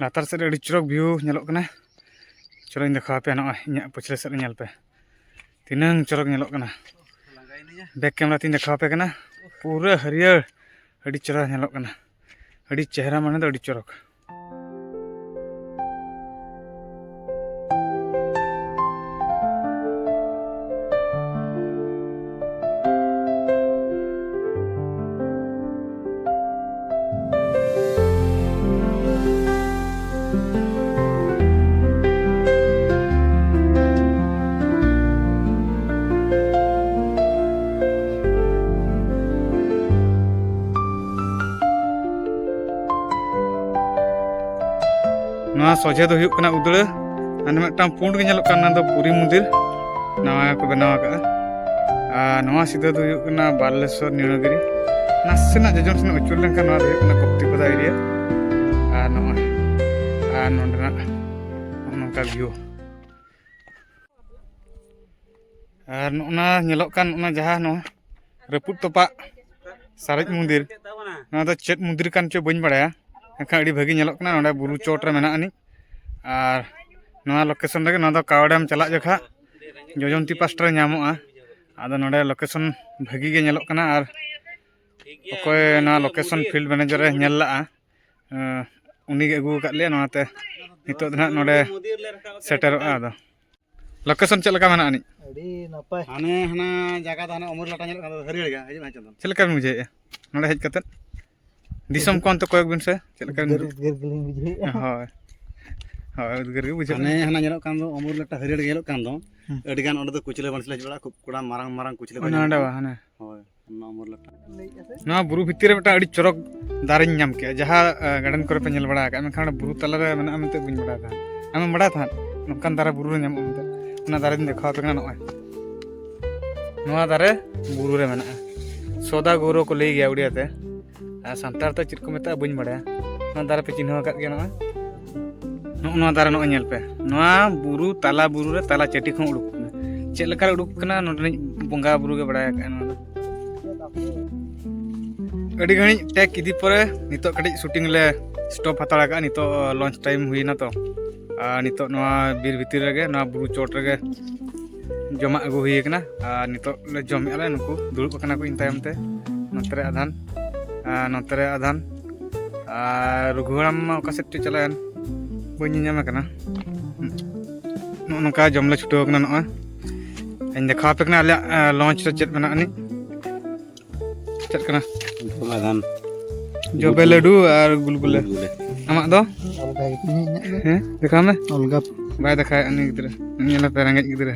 ᱞᱟᱛᱟᱨ ᱥᱮᱫ ᱨᱮ ᱟᱹᱰᱤ ᱪᱚᱨᱚᱠ ᱵᱷᱤᱭᱩ ᱧᱮᱞᱚᱜ ᱠᱟᱱᱟ᱾ ᱪᱚᱞᱚᱧ ᱫᱮᱠᱷᱟᱣ ᱟᱯᱮᱭᱟ, ᱱᱚᱜᱼᱚᱭ ᱤᱧᱟᱹᱜ ᱯᱟᱹᱪᱷᱞᱟᱹ ᱥᱮᱫ ᱨᱮ ᱧᱮᱞ ᱯᱮ, ᱛᱤᱱᱟᱹᱝ ᱪᱚᱨᱚᱠ ᱧᱮᱞᱚᱜ ᱠᱟᱱᱟ᱾ ᱵᱮᱠ ᱠᱮᱢᱮᱨᱟ ᱛᱤᱧ ᱫᱮᱠᱷᱟᱣ ᱟᱯᱮ ᱠᱟᱱᱟ, ᱯᱩᱨᱟᱹ ᱦᱟᱹᱨᱭᱟᱹᱲ, ᱟᱹᱰᱤ ᱪᱮᱦᱨᱟ ᱧᱮᱞᱚᱜ ᱠᱟᱱᱟ, ᱟᱹᱰᱤ ᱪᱮᱦᱨᱟ ᱢᱟᱱᱮ ᱫᱚ ᱟᱹᱰᱤ ᱪᱚᱨᱚᱠ᱾ ᱥᱚᱡᱷᱮ ᱫᱚ ᱦᱩᱭᱩᱜ ᱠᱟᱱᱟ ᱩᱫᱽᱲᱟᱹ᱾ ᱦᱟᱱᱮ ᱢᱤᱫᱴᱟᱝ ᱯᱩᱸᱰ ᱜᱮ ᱧᱮᱞᱚᱜ ᱠᱟᱱᱟ, ᱚᱱᱟ ᱫᱚ ᱯᱩᱨᱤ ᱢᱚᱱᱫᱤᱨ, ᱱᱟᱣᱟ ᱜᱮᱠᱚ ᱵᱮᱱᱟᱣ ᱟᱠᱟᱫᱼᱟ᱾ ᱟᱨ ᱱᱚᱣᱟ ᱥᱤᱫᱷᱟᱹ ᱫᱚ ᱦᱩᱭᱩᱜ ᱠᱟᱱᱟ ᱵᱟᱞᱮᱥᱚᱨ ᱱᱤᱲᱚᱜᱤᱨᱤ᱾ ᱱᱟᱥᱮᱱᱟᱜ ᱡᱚᱡᱚᱢ ᱥᱮᱱ ᱩᱪᱩᱲ ᱞᱮᱱᱠᱷᱟᱱ ᱱᱚᱣᱟ ᱫᱚ ᱦᱩᱭᱩᱜ ᱠᱟᱱᱟ ᱠᱚᱯᱛᱤᱯᱟᱫᱟ ᱮᱨᱤᱭᱟ᱾ ᱟᱨ ᱱᱚᱜᱼᱚᱭ, ᱟᱨ ᱱᱚᱸᱰᱮᱱᱟᱜ ᱱᱚᱜᱼᱚ ᱱᱚᱝᱠᱟ ᱵᱷᱤᱭᱩ᱾ ᱟᱨ ᱱᱚᱜᱼᱚ ᱱᱟ ᱧᱮᱞᱚᱜ ᱠᱟᱱ, ᱚᱱᱟ ᱡᱟᱦᱟᱸ ᱱᱚᱣᱟ ᱨᱟᱹᱯᱩᱫ ᱛᱚᱯᱟᱜ ᱥᱟᱨᱮᱡ ᱢᱚᱱᱫᱤᱨ, ᱱᱚᱣᱟ ᱫᱚ ᱪᱮᱫ ᱢᱚᱱᱫᱤᱨ ᱠᱟᱱ ᱪᱚ ᱵᱟᱹᱧ ᱵᱟᱲᱟᱭᱟ, ᱢᱮᱱᱠᱷᱟᱱ ᱟᱹᱰᱤ ᱵᱷᱟᱹᱜᱤ ᱧᱮᱞᱚᱜ ᱠᱟᱱᱟ᱾ ᱱᱚᱸᱰᱮ ᱵᱩᱨᱩ ᱪᱚᱴ ᱨᱮ ᱢᱮᱱᱟᱜ ᱟᱹᱱᱤᱡ᱾ ᱟᱨ ᱱᱚᱣᱟ ᱞᱳᱠᱮᱥᱚᱱ ᱨᱮᱜᱮ, ᱱᱚᱣᱟ ᱫᱚ ᱠᱟᱣᱰᱮᱢ ᱪᱟᱞᱟᱜ ᱡᱚᱠᱷᱟ ᱡᱚᱡᱚᱢᱛᱤ ᱯᱟᱥᱴᱟ ᱨᱮ ᱧᱟᱢᱚᱜᱼᱟ᱾ ᱟᱫᱚ ᱱᱚᱸᱰᱮ ᱞᱳᱠᱮᱥᱚᱱ ᱵᱷᱟᱹᱜᱤ ᱜᱮ ᱧᱮᱞᱚᱜ ᱠᱟᱱᱟ᱾ ᱟᱨ ᱚᱠᱚᱭ ᱱᱚᱣᱟ ᱞᱳᱠᱮᱥᱚᱱ ᱯᱷᱤᱞᱰ ᱢᱮᱱᱮᱡᱟᱨ ᱮ ᱧᱮᱞ ᱞᱟᱜᱼᱟ, ᱮᱸ, ᱩᱱᱤᱜᱮ ᱟᱹᱜᱩ ᱟᱠᱟᱫ ᱞᱮᱭᱟ ᱱᱚᱣᱟᱛᱮ᱾ ᱱᱤᱛᱚᱜ ᱫᱚ ᱱᱟᱦᱟᱜ ᱱᱚᱰᱮ ᱥᱮᱴᱮᱨᱚᱜᱼᱟ᱾ ᱟᱫᱚ ᱞᱳᱠᱮᱥᱚᱱ ᱪᱮᱫ ᱞᱮᱠᱟ ᱢᱮᱱᱟᱜᱼᱟ ᱟᱹᱱᱤᱡ? ᱟᱹᱰᱤ ᱱᱟᱯᱟᱭ᱾ ᱦᱟᱱᱮ ᱦᱟᱱᱟ ᱡᱟᱭᱜᱟ ᱫᱚ ᱦᱟᱱᱮ ᱚᱢᱚᱨ ᱞᱟᱴᱟ ᱧᱮᱞᱚᱜ ᱠᱟᱱᱟ, ᱦᱟᱹᱨᱭᱟᱹᱲ ᱜᱮ᱾ ᱦᱤᱡᱩᱜ ᱢᱮ ᱪᱚᱸᱫᱚᱱ᱾ ᱪᱮᱫ ᱞᱮᱠᱟ ᱵᱤᱱ ᱵᱩᱡᱷᱟᱹᱣᱮᱫᱼᱟ ᱱᱚᱰᱮ ᱦᱮᱡ ᱠᱟᱛᱮᱫ? ᱫᱤᱥᱚᱢ ᱠᱚ ᱚᱱᱛᱮ ᱠᱚᱭᱚᱜ ᱵᱤᱱ ᱥᱮ, ᱪᱮᱫ ᱞᱮᱠᱟ ᱵᱤᱱ ᱩᱫᱽᱜᱟᱹᱨ, ᱵᱩᱡᱷᱟᱹᱣ-, ᱩᱫᱽᱜᱟᱹᱨ ᱜᱮᱞᱤᱧ ᱵᱩᱡᱷᱟᱹᱣᱮᱫᱼᱟ᱾ ᱦᱳᱭ, ᱦᱳᱭ, ᱩᱫᱽᱜᱟᱹᱨ ᱜᱮ ᱵᱩᱡᱷᱟᱹᱜ ᱦᱟᱱᱮ ᱠᱟᱱᱟ᱾ ᱦᱟᱱᱟ ᱧᱮᱞᱚᱜ ᱠᱟᱱ ᱫᱚ ᱚᱢᱚᱨ ᱞᱟᱴᱟ ᱦᱟᱹᱨᱭᱟᱹᱲ ᱜᱮ ᱧᱮᱞᱚᱜ ᱠᱟᱱ ᱫᱚ, ᱦᱩᱸ᱾ ᱟᱹᱰᱤ ᱜᱟᱱ ᱚᱸᱰᱮ ᱫᱚ ᱠᱩᱪᱞᱟᱹ ᱵᱟᱹᱲᱥᱤ ᱞᱮ ᱦᱮᱡ ᱵᱟᱲᱟᱜᱼᱟ, ᱠᱷᱩᱵ ᱠᱚᱲᱟ ᱢᱟᱨᱟᱝ ᱢᱟᱨᱟᱝ ᱠᱩᱪᱞᱟᱹ ᱠᱚ ᱚᱱᱟ ᱚᱸᱰᱮ ᱧᱟᱢᱚᱜᱼᱟ᱾ ᱵᱟ, ᱦᱟᱱᱮ᱾ ᱦᱳᱭ, ᱚᱱᱟ ᱚᱢᱚᱨ ᱞᱟᱴᱟ᱾ ᱱᱚᱣᱟ ᱵᱩᱨᱩ ᱵᱷᱤᱛᱤᱨ ᱨᱮ ᱢᱤᱫᱴᱟᱝ ᱟᱹᱰᱤ ᱪᱚᱨᱚᱠ ᱫᱟᱨᱮᱧ ᱧᱟᱢ ᱠᱮᱜᱼᱟ, ᱡᱟᱦᱟᱸ, ᱟ, ᱜᱟᱨᱰᱮᱱ ᱠᱚᱨᱮ ᱯᱮ ᱧᱮᱞ ᱵᱟᱲᱟ ᱟᱠᱟᱫᱼᱟ, ᱢᱮᱱᱠᱷᱟᱱ ᱚᱸᱰᱮ ᱵᱩᱨᱩ ᱛᱟᱞᱟ ᱨᱮ ᱢᱮᱱᱟᱜᱼᱟ ᱢᱮᱱᱛᱮ ᱵᱟᱹᱧ ᱵᱟᱲᱟᱭ ᱛᱟᱦᱮᱸᱫ᱾ ᱟᱢᱮᱢ ᱵᱟᱲᱟᱭ ᱛᱟᱦᱮᱸᱫ ᱱᱚᱝᱠᱟᱱ ᱫᱟᱨᱮ ᱵᱩᱨᱩ ᱨᱮ ᱧᱟᱢᱚᱜᱼᱟ ᱢᱮᱱᱛᱮ? ᱚᱱᱟ ᱫᱟᱨᱮᱧ ᱫᱮᱠᱷᱟᱣ ᱟᱯᱮ ᱠᱟᱱᱟ, ᱱᱚᱜᱼᱚᱭ᱾ ᱱᱚᱣᱟ ᱫᱟᱨᱮ ᱵᱩᱨᱩ ᱨᱮ ᱢᱮᱱᱟᱜᱼᱟ, ᱥᱚᱫᱟ ᱜᱳᱣᱨᱚ ᱠᱚ ᱞᱟᱹᱭ ᱜᱮᱭᱟ ᱩᱲᱤᱭᱟ ᱛᱮ, ᱟᱨ ᱥᱟᱱᱛᱟᱲ ᱛᱮ ᱪᱮᱫ ᱠᱚ ᱢᱮᱛᱟᱜᱼᱟ ᱵᱟᱹᱧ ᱵᱟᱲᱟᱭᱟ᱾ ᱱᱚᱣᱟ ᱫᱟᱨᱮ ᱯᱮ ᱪᱤᱱᱦᱟᱹᱣ ᱟᱠᱟᱫ ᱜᱮᱭᱟ, ᱱᱚᱜᱼᱚᱭ᱾ ᱱᱚᱜᱼᱚ ᱱᱚᱣᱟ ᱫᱟᱨᱮ ᱱᱚᱜᱼᱚᱭ ᱧᱮᱞ ᱯᱮ, ᱱᱚᱣᱟ ᱵᱩᱨᱩ ᱛᱟᱞᱟ ᱵᱩᱨᱩ ᱨᱮ ᱛᱟᱞᱟ ᱪᱟᱹᱴᱤ ᱠᱷᱚᱱ ᱩᱰᱩᱠ ᱠᱟᱱᱟ᱾ ᱪᱮᱫ ᱞᱮᱠᱟᱨᱮ ᱩᱰᱩᱠ ᱠᱟᱱᱟ, ᱱᱚᱰᱮᱱᱤᱡ ᱵᱚᱸᱜᱟ ᱵᱩᱨᱩ ᱜᱮ ᱵᱟᱲᱟᱭ ᱟᱠᱟᱫᱼᱟ ᱱᱚᱣᱟ ᱫᱚ᱾ ᱟᱹᱰᱤ ᱜᱷᱟᱹᱲᱤᱡ ᱴᱮᱠ ᱤᱫᱤ ᱯᱚᱨᱮ ᱱᱤᱛᱚᱜ ᱠᱟᱹᱴᱤᱡ ᱥᱩᱴᱤᱝ ᱞᱮ ᱥᱴᱚᱯ ᱦᱟᱛᱟᱲ ᱟᱠᱟᱫᱼᱟ᱾ ᱱᱤᱛᱚᱜ ᱞᱚᱧᱪ ᱴᱟᱭᱤᱢ ᱦᱩᱭᱱᱟ ᱛᱚ, ᱟᱨ ᱱᱤᱛᱚᱜ ᱱᱚᱣᱟ ᱵᱤᱨ ᱵᱷᱤᱛᱤᱨ ᱨᱮᱜᱮ, ᱱᱚᱣᱟ ᱵᱩᱨᱩ ᱪᱚᱴ ᱨᱮᱜᱮ ᱡᱚᱢᱟᱜ ᱟᱹᱜᱩ ᱦᱩᱭ ᱟᱠᱟᱱᱟ᱾ ᱟᱨ ᱱᱤᱛᱚᱜ ᱞᱮ ᱡᱚᱢᱮᱫᱼᱟ ᱞᱮ, ᱱᱩᱠᱩ ᱫᱩᱲᱩᱵ ᱟᱠᱟᱱᱟ ᱠᱚ ᱤᱧ ᱛᱟᱭᱚᱢ ᱛᱮ, ᱱᱚᱛᱮ ᱨᱮ ᱟᱫᱷᱟᱱ, ᱟᱨ ᱱᱚᱛᱮ ᱨᱮ ᱟᱫᱷᱟᱱ, ᱟᱨ ᱨᱩᱜᱷᱩ ᱦᱟᱲᱟᱢ ᱢᱟ ᱚᱠᱟ ᱥᱮᱫ ᱪᱚ ᱪᱟᱞᱟᱣᱮᱱ, ᱵᱟᱹᱧ ᱧᱮᱧᱟᱢᱮ ᱠᱟᱱᱟ᱾ ᱱᱚᱜᱼᱚ ᱱᱚᱝᱠᱟ ᱡᱚᱢ ᱞᱮ ᱪᱷᱩᱴᱟᱹᱣ ᱟᱠᱟᱱᱟ᱾ ᱱᱚᱜᱼᱚᱭ ᱤᱧ ᱫᱮᱠᱷᱟᱣ ᱟᱯᱮ ᱠᱟᱱᱟ ᱟᱞᱮᱭᱟᱜ, ᱟᱸ, ᱞᱚᱧᱪ ᱨᱮ ᱪᱮᱫ ᱢᱮᱱᱟᱜ ᱟᱹᱱᱤᱡ᱾ ᱪᱮᱫ ᱠᱟᱱᱟ? ᱟᱫᱷᱟᱱ᱾ ᱡᱚᱵᱮ ᱞᱟᱹᱰᱩ ᱟᱨ ᱜᱩᱞᱜᱩᱞᱟᱹ᱾ ᱜᱩᱞᱜᱩᱞᱟᱹ᱾ ᱟᱢᱟᱜ ᱫᱚ? ᱚᱞᱜᱟ ᱜᱮ ᱛᱤᱧ ᱦᱮᱡ ᱮᱱᱟ᱾ ᱦᱮᱸ, ᱫᱮᱠᱷᱟᱣ ᱢᱮ᱾ ᱚᱞᱜᱟ᱾ ᱵᱟᱭ ᱫᱮᱠᱷᱟᱣᱮᱫ ᱩᱱᱤ ᱜᱤᱫᱽᱨᱟᱹ᱾ ᱧᱮᱞ ᱟᱯᱮ ᱨᱮᱸᱜᱮᱡ ᱜᱤᱫᱽᱨᱟᱹ᱾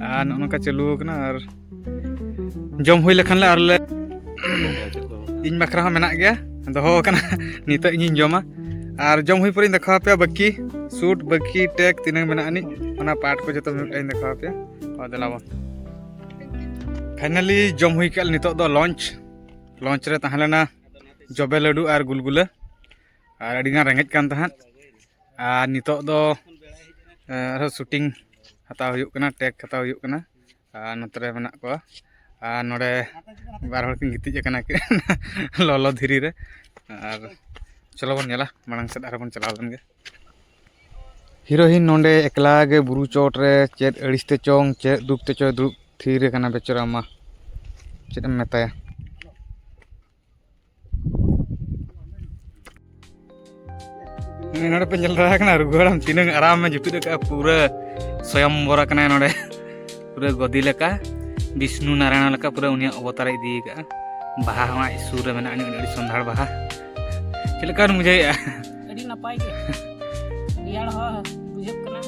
ᱟᱨ ᱱᱚᱜᱼᱚ ᱱᱚᱝᱠᱟ ᱪᱟᱹᱞᱩ ᱟᱠᱟᱱᱟ᱾ ᱟᱨ ᱡᱚᱢ ᱦᱩᱭ ᱞᱮᱠᱷᱟᱱ ᱞᱮ ᱟᱨ ᱞᱮ, ᱤᱧ ᱵᱟᱠᱷᱨᱟ ᱦᱚᱸ ᱢᱮᱱᱟᱜ ᱜᱮᱭᱟ, ᱫᱚᱦᱚ ᱟᱠᱟᱱᱟ᱾ ᱱᱤᱛᱚᱜ ᱤᱧᱤᱧ ᱡᱚᱢᱟ᱾ ᱟᱨ ᱡᱚᱢ ᱦᱩᱭ ᱯᱚᱨᱮᱧ ᱫᱮᱠᱷᱟᱣ ᱟᱯᱮᱭᱟ ᱵᱟᱹᱠᱤ ᱥᱩᱴ, ᱵᱟᱹᱠᱤ ᱴᱮᱠ ᱛᱤᱱᱟᱹᱝ ᱢᱮᱱᱟᱜ ᱟᱹᱱᱤᱡ, ᱚᱱᱟ ᱯᱟᱨᱴ ᱠᱚ ᱡᱚᱛᱚ ᱢᱤᱫᱴᱟᱝ ᱤᱧ ᱫᱮᱠᱷᱟᱣ ᱟᱯᱮᱭᱟ᱾ ᱦᱚᱸ, ᱫᱮᱞᱟ ᱵᱚᱱ᱾ ᱯᱷᱟᱭᱱᱟᱞᱤ ᱡᱚᱢ ᱦᱩᱭ ᱠᱟᱜ ᱱᱤᱛᱚᱜ ᱫᱚ ᱞᱚᱧᱪ᱾ ᱞᱚᱧᱪ ᱨᱮ ᱛᱟᱦᱮᱸ ᱞᱮᱱᱟ ᱡᱚᱵᱮ ᱞᱟᱹᱰᱩ ᱟᱨ ᱜᱩᱞᱜᱩᱞᱟᱹ, ᱟᱨ ᱟᱹᱰᱤ ᱜᱟᱱ ᱨᱮᱸᱜᱮᱡ ᱠᱟᱱ ᱛᱟᱦᱮᱸᱫ᱾ ᱟᱨ ᱱᱤᱛᱚᱜ ᱫᱚ, ᱮ, ᱟᱨᱦᱚᱸ ᱥᱩᱴᱤᱝ ᱦᱟᱛᱟᱣ ᱦᱩᱭᱩᱜ ᱠᱟᱱᱟ, ᱴᱮᱠ ᱦᱟᱛᱟᱣ ᱦᱩᱭᱩᱜ ᱠᱟᱱᱟ᱾ ᱟᱨ ᱱᱚᱛᱮ ᱨᱮ ᱢᱮᱱᱟᱜ ᱠᱚᱣᱟ, ᱟᱨ ᱱᱚᱰᱮ ᱵᱟᱨ ᱦᱚᱲ ᱠᱤᱱ ᱜᱤᱛᱤᱡ ᱟᱠᱟᱱᱟ ᱠᱤᱱ ᱞᱚᱞᱚ ᱫᱷᱤᱨᱤ ᱨᱮ᱾ ᱟᱨ ᱪᱚᱞᱚ ᱵᱚᱱ ᱧᱮᱞᱟ ᱢᱟᱲᱟᱝ ᱥᱮᱫ, ᱟᱨᱦᱚᱸ ᱵᱚᱱ ᱪᱟᱞᱟᱣ ᱞᱮᱱ ᱜᱮ᱾ ᱦᱤᱨᱳᱭᱤᱱ ᱱᱚᱰᱮ ᱮᱠᱞᱟ ᱜᱮ ᱵᱩᱨᱩ ᱪᱚᱴ ᱨᱮ ᱪᱮᱫ ᱟᱹᱲᱤᱥ ᱛᱮ ᱪᱚᱝ, ᱪᱮᱫ ᱫᱩᱠ ᱛᱮ ᱪᱚᱭ ᱫᱩᱲᱩᱵ ᱛᱷᱤᱨ ᱟᱠᱟᱱᱟ ᱵᱮᱪᱟᱨᱟ ᱢᱟ᱾ ᱪᱮᱫ ᱮᱢ ᱢᱮᱛᱟᱭᱟ? ᱱᱚᱰᱮ ᱯᱮ ᱧᱮᱞ ᱫᱟᱲᱮᱭᱟᱜ ᱠᱟᱱᱟ ᱨᱩᱜᱷᱩ ᱦᱟᱲᱟᱢ ᱛᱤᱱᱟᱹᱝ ᱟᱨᱟᱢ ᱮ ᱡᱟᱹᱯᱤᱫ ᱟᱠᱟᱫᱼᱟ, ᱯᱩᱨᱟᱹ ᱥᱚᱭᱚᱢᱵᱚᱨ ᱟᱠᱟᱱᱟᱭ ᱱᱚᱰᱮ᱾ ᱯᱩᱨᱟᱹ ᱜᱚᱫᱤ ᱞᱮᱠᱟ, ᱵᱤᱥᱱᱩ ᱱᱟᱨᱟᱭᱚᱱ ᱞᱮᱠᱟ ᱯᱩᱨᱟᱹ ᱩᱱᱤᱭᱟᱜ ᱚᱵᱚᱛᱟᱨ ᱮ ᱤᱫᱤ ᱟᱠᱟᱫᱼᱟ᱾ ᱵᱟᱦᱟ ᱦᱚᱸ ᱟᱡ ᱥᱩᱨ ᱨᱮ ᱢᱮᱱᱟᱜᱼᱟ, ᱟᱹᱰᱤ, ᱟᱹᱰᱤ ᱥᱚᱸᱫᱷᱟᱲ ᱵᱟᱦᱟ᱾ ᱪᱮᱫ ᱞᱮᱠᱟ ᱵᱮᱱ ᱵᱩᱡᱷᱟᱹᱣᱮᱫᱼᱟ? ᱟᱹᱰᱤ ᱱᱟᱯᱟᱭ ᱜᱮ᱾ ᱨᱮᱭᱟᱲ ᱦᱚᱸ ᱵᱩᱡᱷᱟᱹᱜ ᱠᱟᱱᱟ᱾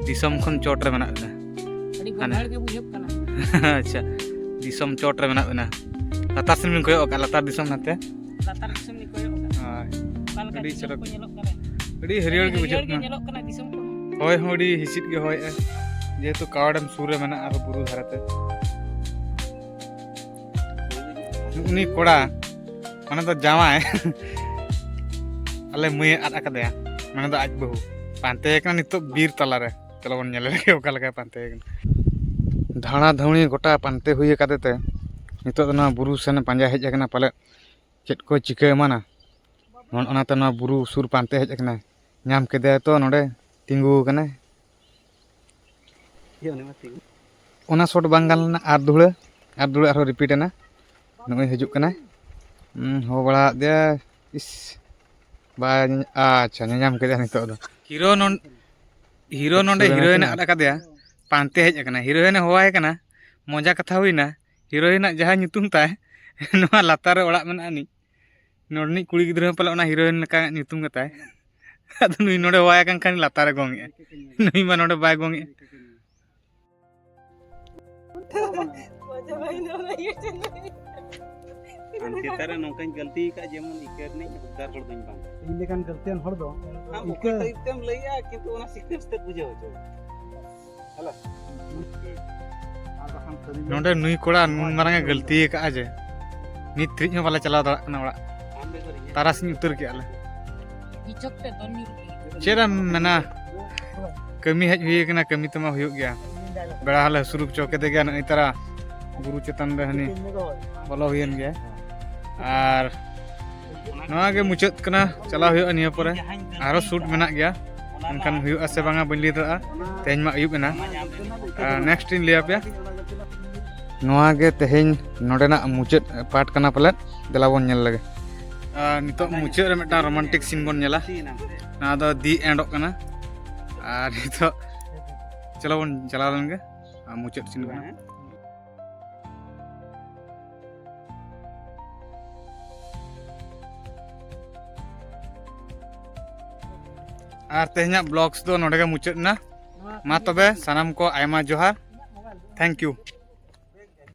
ᱫᱤᱥᱚᱢ ᱠᱷᱚᱱ ᱪᱚᱴ ᱨᱮ ᱢᱮᱱᱟᱜ ᱵᱮᱱᱟ᱾ ᱟᱹᱰᱤ ᱦᱟᱱᱮ᱾ ᱜᱚᱫᱷᱟᱲ ᱜᱮ ᱵᱩᱡᱷᱟᱹᱜ ᱠᱟᱱᱟ᱾ ᱟᱪᱪᱷᱟ, ᱫᱤᱥᱚᱢ ᱪᱚᱴ ᱨᱮ ᱢᱮᱱᱟᱜ ᱵᱮᱱᱟ᱾ ᱞᱟᱛᱟᱨ ᱥᱮᱱ ᱵᱮᱱ ᱠᱚᱭᱚᱜ ᱟᱠᱟᱫᱼᱟ, ᱞᱟᱛᱟᱨ ᱫᱤᱥᱚᱢ ᱦᱟᱱᱛᱮ᱾ ᱞᱟᱛᱟᱨ ᱫᱤᱥᱚᱢ ᱞᱤᱧ ᱠᱚᱭᱚᱜ ᱟᱠᱟᱫᱼᱟ᱾ ᱦᱳᱭ᱾ ᱚᱠᱟ ᱞᱮᱠᱟ ᱟᱹᱰᱤ ᱫᱤᱥᱚᱢ ᱪᱚᱨᱚᱠ᱾ ᱠᱚ ᱧᱮᱞᱚᱜ ᱠᱟᱱᱟ᱾ ᱟᱹᱰᱤ ᱦᱟᱹᱨᱭᱟᱹᱲ ᱜᱮ ᱟᱹᱰᱤ ᱵᱩᱡᱷᱟᱹᱜ ᱦᱟᱹᱨᱭᱟᱹᱲ ᱜᱮ ᱠᱟᱱᱟ᱾ ᱧᱮᱞᱚᱜ ᱠᱟᱱᱟ ᱫᱤᱥᱚᱢ ᱠᱚ᱾ ᱦᱚᱭ ᱦᱚᱸ ᱟᱹᱰᱤ ᱦᱤᱸᱥᱤᱫ ᱜᱮ ᱦᱚᱭᱮᱜᱼᱟ, ᱡᱮᱦᱮᱛᱩ ᱠᱟᱣᱰᱮᱢ ᱥᱩᱨ ᱨᱮ ᱢᱮᱱᱟᱜᱼᱟ ᱟᱨᱦᱚᱸ ᱵᱩᱨᱩ ᱫᱷᱟᱨᱮ ᱛᱮ᱾ ᱩᱱᱤ ᱠᱚᱲᱟ, ᱢᱟᱱᱮ ᱫᱚ ᱡᱟᱶᱟᱭ, ᱟᱞᱮ ᱢᱟᱹᱭᱮ ᱟᱫ ᱟᱠᱟᱫᱮᱭᱟ, ᱢᱟᱱᱮ ᱫᱚ ᱟᱡ ᱵᱟᱹᱦᱩ᱾ ᱯᱟᱱᱛᱮ ᱠᱟᱱᱟ ᱱᱤᱛᱚᱜ ᱵᱤᱨ ᱛᱟᱞᱟᱨᱮ᱾ ᱪᱚᱞᱚ ᱵᱚᱱ ᱧᱮᱞ ᱞᱮᱜᱮ ᱚᱠᱟ ᱞᱮᱠᱟᱭ ᱯᱟᱱᱛᱮ ᱠᱟᱱᱟ᱾ ᱫᱷᱟᱬᱟ ᱫᱷᱟᱹᱣᱲᱤ ᱜᱚᱴᱟ ᱯᱟᱱᱛᱮ ᱦᱩᱭ ᱟᱠᱟᱫᱮ ᱛᱮ ᱱᱤᱛᱚᱜ ᱫᱚ ᱱᱚᱣᱟ ᱵᱩᱨᱩ ᱥᱮᱱ ᱯᱟᱸᱡᱟ ᱦᱮᱡ ᱟᱠᱟᱱᱟ, ᱯᱟᱞᱮᱫ ᱪᱮᱫ ᱠᱚ ᱪᱤᱠᱟᱹ ᱮᱢᱟᱱᱟ᱾ ᱱᱚᱜᱼᱚ ᱚᱱᱟᱛᱮ ᱱᱚᱣᱟ ᱵᱩᱨᱩ ᱥᱩᱨ ᱯᱟᱱᱛᱮ ᱦᱮᱡ ᱟᱠᱟᱱᱟᱭ, ᱧᱟᱢ ᱠᱮᱫᱮᱭᱟᱭ ᱛᱚ, ᱱᱚᱰᱮ ᱛᱤᱸᱜᱩ ᱟᱠᱟᱱᱟᱭ᱾ ᱤᱭᱟᱹ, ᱩᱱᱤ ᱢᱟ ᱛᱤᱸᱜᱩ᱾ ᱚᱱᱟ ᱥᱚᱴ ᱵᱟᱝ ᱜᱟᱱ ᱞᱮᱱᱟ, ᱟᱨ ᱫᱩᱦᱲᱟᱹ, ᱟᱨ ᱫᱩᱦᱲᱟᱹ ᱟᱨᱦᱚᱸ ᱨᱤᱯᱤᱴ ᱮᱱᱟ᱾ ᱱᱚᱜᱼᱚᱭ ᱦᱤᱡᱩᱜ ᱠᱟᱱᱟᱭ᱾ ᱦᱩᱸ, ᱦᱚᱦᱚ ᱵᱟᱲᱟ ᱟᱫ ᱫᱮᱭᱟ᱾ ᱤᱥ, ᱵᱟᱭ ᱧᱮ-, ᱟᱪᱪᱷᱟ, ᱧᱮᱧᱟᱢ ᱠᱮᱫᱮᱭᱟ ᱱᱤᱛᱚᱜ ᱫᱚ᱾ ᱦᱤᱨᱳ ᱱᱚᱱ-, ᱦᱤᱨᱳ ᱱᱚᱰᱮ ᱥᱩᱨ ᱨᱮ ᱦᱤᱨᱳᱭᱤᱱ ᱢᱮᱱᱟᱭᱟ᱾ ᱟᱫ ᱟᱠᱟᱫᱮᱭᱟ, ᱯᱟᱱᱛᱮ ᱦᱮᱡ ᱟᱠᱟᱱᱟ᱾ ᱦᱤᱨᱳᱭᱤᱱ ᱮ ᱦᱚᱦᱚᱣᱟᱭ ᱠᱟᱱᱟ, ᱢᱚᱡᱟ ᱠᱟᱛᱷᱟ ᱦᱩᱭᱱᱟ᱾ ᱦᱤᱨᱳᱭᱤᱱᱟᱜ ᱡᱟᱦᱟᱸ ᱧᱩᱛᱩᱢ ᱛᱟᱭ, ᱱᱚᱣᱟ ᱞᱟᱛᱟᱨ ᱨᱮ ᱚᱲᱟᱜ ᱢᱮᱱᱟᱜ ᱟᱹᱱᱤᱡ᱾ ᱱᱚᱰᱮᱱᱤᱡ ᱠᱩᱲᱤ ᱜᱤᱫᱽᱨᱟᱹ ᱦᱚᱸ ᱯᱟᱞᱮ ᱚᱱᱟ ᱦᱤᱨᱳᱭᱤᱱ ᱞᱮᱠᱟ ᱧᱩᱛᱩᱢ ᱜᱮᱛᱟᱭ᱾ ᱟᱫᱚ ᱱᱩᱭ ᱱᱚᱰᱮ ᱦᱚᱦᱚᱣᱟᱭ ᱠᱟᱱ ᱠᱷᱟᱱ ᱞᱟᱛᱟᱨ ᱨᱮ ᱜᱚᱝ ᱮᱜᱼᱟᱭ᱾ ᱱᱩᱭ ᱢᱟ ᱱᱚᱰᱮ ᱵᱟᱭ ᱜᱚᱝ ᱮᱜᱼᱟ᱾ ᱟᱢ ᱪᱮᱛᱟᱱ ᱨᱮ ᱱᱚᱝᱠᱟᱧ ᱜᱟᱹᱞᱛᱤ ᱟᱠᱟᱫ, ᱡᱮᱢᱚᱱ ᱤᱠᱟᱹ ᱨᱤᱱᱤᱡ ᱦᱚᱠᱫᱟᱨ ᱦᱚᱲ ᱫᱚᱧ ᱵᱟᱝ᱾ ᱤᱧ ᱞᱮᱠᱟᱱ ᱜᱟᱹᱞᱛᱤᱭᱟᱱ ᱦᱚᱲ ᱫᱚ ᱟᱢ ᱤᱠᱟᱹ ᱚᱠᱟᱴᱟᱜ ᱛᱮᱢ ᱞᱟᱹᱭᱟ, ᱠᱤᱱᱛᱩ ᱚᱱᱟ sequence ᱛᱮ ᱵᱩᱡᱷᱟᱹᱣ ᱦᱚᱪᱚ᱾ ᱦᱮᱞᱳ᱾ ᱟᱨ ᱵᱟᱠᱷᱟᱱ ᱥᱟᱹᱨᱤ ᱜᱮ᱾ ᱱᱚᱰᱮ ᱱᱩᱭ ᱠᱚᱲᱟ ᱱᱩᱱ ᱢᱟᱨᱟᱝ ᱮ ᱜᱟᱹᱞᱛᱤ ᱟᱠᱟᱫᱼᱟ ᱡᱮ ᱱᱤᱛ ᱫᱷᱟᱹᱨᱤᱡ ᱦᱚᱸ ᱵᱟᱞᱮ ᱪᱟᱞᱟᱣ ᱫᱟᱲᱮᱭᱟᱜ ᱠᱟᱱᱟ ᱚᱲᱟᱜ᱾ ᱛᱟᱨᱟᱥᱤᱧ ᱩᱛᱟᱹᱨ ᱠᱮᱜᱼᱟ ᱞᱮ᱾ ᱪᱮᱫ ᱮᱢ ᱢᱮᱱᱟ, ᱠᱟᱹᱢᱤ ᱦᱮᱡ ᱦᱩᱭ ᱟᱠᱟᱱᱟ, ᱠᱟᱹᱢᱤ ᱛᱮᱢᱟ ᱦᱩᱭᱩᱜ ᱜᱮᱭᱟ᱾ ᱵᱮᱲᱟ ᱦᱚᱸᱞᱮ ᱦᱟᱹᱥᱩᱨ ᱦᱚᱪᱚ ᱠᱮᱫᱮ ᱜᱮᱭᱟ, ᱱᱚᱜᱼᱚᱭ ᱛᱟᱨᱟ ᱵᱩᱨᱩ ᱪᱮᱛᱟᱱ ᱨᱮ ᱦᱟᱹᱱᱤ ᱵᱚᱞᱚ ᱦᱩᱭᱮᱱ ᱜᱮᱭᱟ᱾ ᱟᱨ ᱱᱚᱣᱟ ᱜᱮ ᱢᱩᱪᱟᱹᱫ ᱠᱟᱱᱟ, ᱪᱟᱞᱟᱣ ᱦᱩᱭᱩᱜᱼᱟ ᱱᱤᱭᱟᱹ ᱯᱚᱨᱮ᱾ ᱟᱨᱦᱚᱸ shoot ᱢᱮᱱᱟᱜ ᱜᱮᱭᱟ, ᱢᱮᱱᱠᱷᱟᱱ ᱦᱩᱭᱩᱜᱼᱟ ᱥᱮ ᱵᱟᱝᱟ ᱵᱟᱹᱧ ᱞᱟᱹᱭ ᱫᱟᱲᱮᱭᱟᱜᱼᱟ᱾ ᱛᱮᱦᱮᱧ ᱢᱟ ᱟᱹᱭᱩᱵ ᱮᱱᱟ᱾ ᱟᱨ next ᱤᱧ ᱞᱟᱹᱭ ᱟᱯᱮᱭᱟ᱾ ᱱᱚᱣᱟ ᱜᱮ ᱛᱮᱦᱮᱧ ᱱᱚᱰᱮᱱᱟᱜ ᱢᱩᱪᱟᱹᱫ part ᱠᱟᱱᱟ ᱯᱟᱞᱮᱫ᱾ ᱫᱮᱞᱟ ᱵᱚᱱ ᱧᱮᱞ ᱞᱮᱜᱮ᱾ ᱟᱨ ᱱᱤᱛᱚᱜ ᱢᱩᱪᱟᱹᱫ ᱨᱮ ᱢᱤᱫᱴᱟᱝ romantic scene ᱵᱚᱱ ᱧᱮᱞᱟ᱾ ᱱᱚᱣᱟ ᱫᱚ the endᱚᱜ ᱠᱟᱱᱟ᱾ ᱟᱨ ᱱᱤᱛᱚᱜ ᱪᱚᱞᱚ ᱵᱚᱱ ᱪᱟᱞᱟᱣ ᱞᱮᱱ ᱜᱮ᱾ ᱟᱨ ᱢᱩᱪᱟᱹᱫ scene ᱠᱟᱱᱟ᱾ ᱟᱨ ᱛᱮᱦᱮᱧᱟᱜ vlogs ᱫᱚ ᱱᱚᱰᱮ ᱜᱮ ᱢᱩᱪᱟᱹᱫ ᱮᱱᱟ᱾ ᱢᱟ ᱛᱚᱵᱮ ᱥᱟᱱᱟᱢ ᱠᱚ ᱟᱭᱢᱟ ᱡᱚᱦᱟᱨ᱾ Thank you᱾